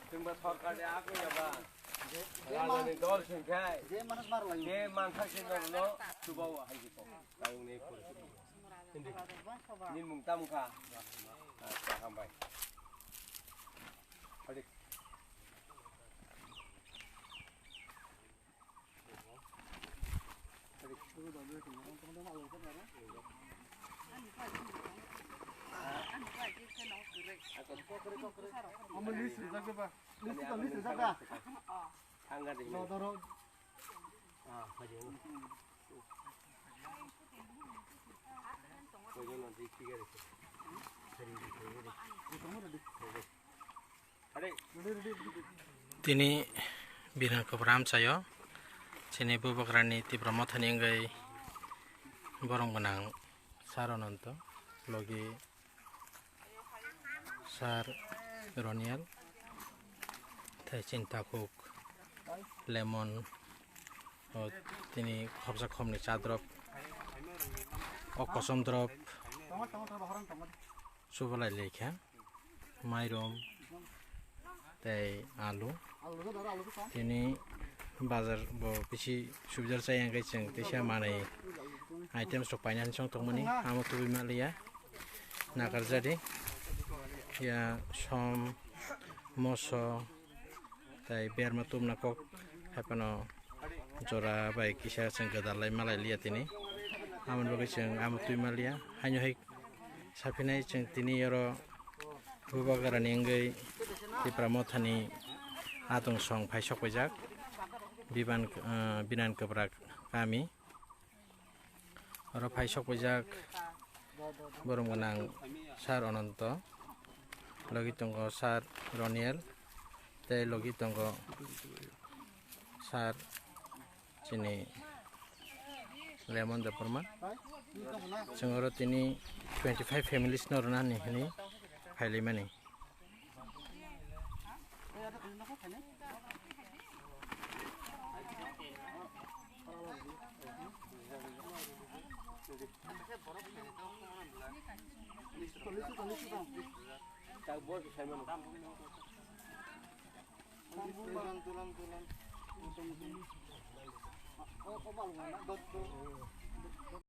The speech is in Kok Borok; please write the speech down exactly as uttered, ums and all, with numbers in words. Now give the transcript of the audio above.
Chwngba sorkar de ako yaba. Rajani dol singkhai. Je manus mar lai. Je mansa singno no chubawa hai jiko. Tayung ne pur. Hindi. Nin mung tam kha. Acha hambai. Hadi. Omo list rijak ba? List ba, list rijak da? Ang gadi. Ro, ro, ro. Ah, haji. Koijon nanti tiga deh. Sering di sini deh. Tini bini kwbram sayo, chini bubagrani Tipra Mothani wngwi borom gwnang Sir Ananto, logi Sir Roniel, tei chini takhuk Lemon, o tini khopsa khopni cha drop, o kosom drop, chubalai laikha. Mairum tei alu. Tini bazar bo bisi subidar chaya hwnkhe chwng teisa manwi items rok painani chong tongmani amo tubui manliya. Nakarjadi ya som, moso tei berma tubuna kok haiphano jora bai kisa chwng gwdalai malai liya tini. Amoni bagwi chwng amo twi manliya. Haino hai Saphinai chwng tini oro bubagrani wngwi Tipra Mothani atungsong phai sokpaijak Biban, ah, Binan Kwbrak kami. Oro phai sokpaijak borom gwnang Sir Ananto, logi tongo Sir Roniel, tei logi tongo Sir chini Lemon Debbarma. Chwng oro tini twenty five families no rwnani hwnwi phailaimani.